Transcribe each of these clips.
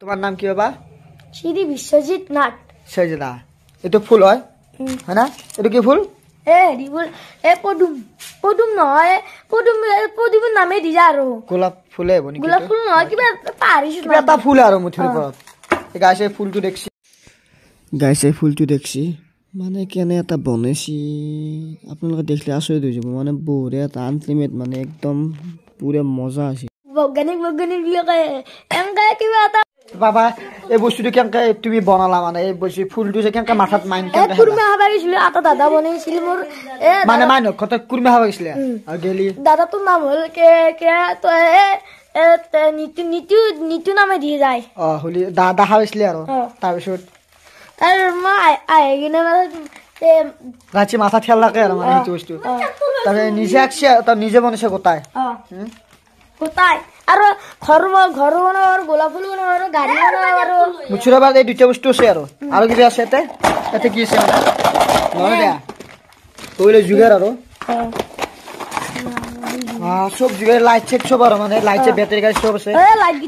তোমাৰ নাম কি বাবা? শ্ৰী বিশ্বজিৎ নাথ। সেজদা এইটো ফুল হয় হয় না? এইটো কি ফুল? এ হেৰি ফুল, এ পদুম। পদুম নহয়, পদুম পদুমৰ নামে দি যা আৰু। গোলাপ ফুলে হ'ব নেকি? গোলাপ ফুল নহয়, কিবা পাহৰিছো, কিবা এটা ফুল আৰু মুঠৰ ওপৰত। গাইছ এই ফুলটো দেখছি, গাইছ এই ফুলটো দেখছি মানে কেনে এটা বনাইছি, আপোনালোকে দেখিলে আচৰিত হৈ যাব। মানে বঢ়িয়া এটা আনলিমিট, মানে একদম পুৰা মজা আছে। বৈজ্ঞানিক বৈজ্ঞানিক বুলি কয় এনেকে কিবা এটা। বাবা এই বস্তুটো কেনেকে তুমি বনালা? মানে এই বস্তু ফুলটো যে কেনেকে মাথাত মাইন কেনেকে? কুৰমা খাবা গৈছিলো, এটা দাদা বনাইছিল মোৰ। মানে মাইন কথা কুৰমা খাবা গৈছিলে আৰু গেলি। দাদাটোৰ নাম হ'ল কে কে নিতু, নিতু নিতু নামে দিয়ে যায়। অ হলি দাদা খাবা গৈছিলে আৰু তাৰপিছত তাৰ মই আহি কিনে মানে ৰাতি মাথা ঠেল লাগে আৰু মানে সেইটো বস্তু তাৰপিছত নিজে আঁকছি, তাৰ নিজে বনাইছে গোটাই গোটাই আৰু ঘৰ ঘৰ বনাব আৰু গোলাপ ফুল বনাব আৰু গাড়ী বনাব আৰু মুচুৰাবাদ। এই দুটা বস্তু আছে আৰু আৰু কিবা আছে ইয়াতে? ইয়াতে কি আছে মানে নহয় দিয়া তইলে যোগাৰ আৰু চব যোগাৰ, লাইট চেট চব আৰু মানে লাইট চেট বেটাৰী গাড়ী চব আছে।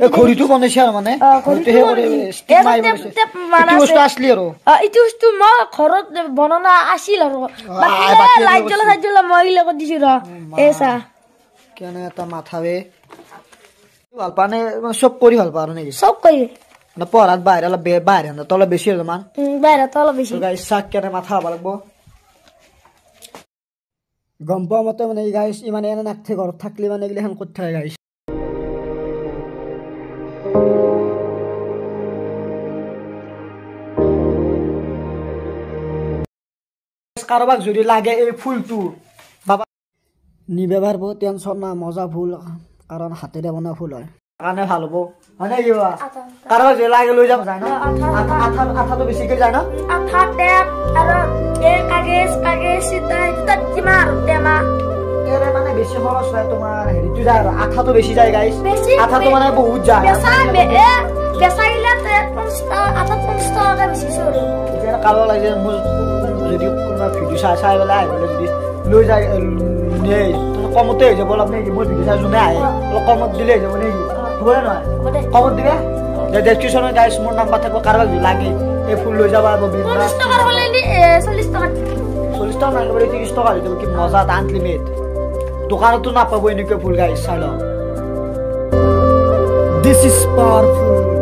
এই ঘড়ীটো বনাইছে আৰু মানে ঘড়ীটো সেই কৰি ষ্টিক মাৰি বনাইছে। এইটো বস্তু আছলি আৰু এইটো বস্তু মই ঘৰত বনোৱা আছিল আৰু বাকী লাইট জ্বলা চাইট জ্বলা মই লগত দিছো ৰ। এই চা কেনে এটা মাথাৱে ভাল পা নে? চব কৰি ভাল পা আৰু নেকি? চব কৰি মানে পঢ়াত বাহিৰ অলপ বাহিৰ অলপ বেছি অলপমান বাহিৰত অলপ বেছি। গাইছ চাক কেনে মাথা হ'ব লাগিব। গম পোৱা মতে মানে গাইছ ইমান এনে নাথাকে, ঘৰত থাকিলে মানে এইগিলাখন ক'ত থাকে গাইছ। কাৰোবাক যদি লাগে এই ফুলটো বাবা নিব পাৰিব, টেনচন নাই, মজা ফুল, কাৰণ হাতেৰে বনোৱা ফুল হয় কাৰণে ভাল হ'ব হয়নে? কিবা কাৰোবাক যদি লাগে লৈ যাম যায় ন? আঠা আঠাটো বেছিকে যায় ন? আঠা টেপ আৰু এই কাগজ কাগজ কিমান টেমা এৰে মানে বেছি খৰচ হয় তোমাৰ হেৰিটো যায় আৰু আঠাটো বেছি যায় গাইছ, আঠাটো মানে বহুত যায়। এতিয়া কাৰোবাক লাগে মোৰ যদি কোনোবা ভিডিঅ' চাই চাই পেলাই আহি পেলাই যদি লৈ যায় কমতে হৈ যাব অলপ নেকি? মোৰ ভিডিঅ' চাই যোনে আহে অলপ কমত দিলে হৈ যাব নেকি? হ'বনে নহয়? কমত দিবা ডেছক্ৰিপশ্যনত গাইছ মোৰ নাম্বাৰ থাকিব, কাৰোবাক যদি লাগে এই ফুল লৈ যাব পাৰিব। 40 টকা নালাগে, 30 টকা হৈ যাব। কি মজা এটা আনলিমিট, দোকানতো নাপাব এনেকুৱা ফুল গাইছ। চাই লওক, this is powerful.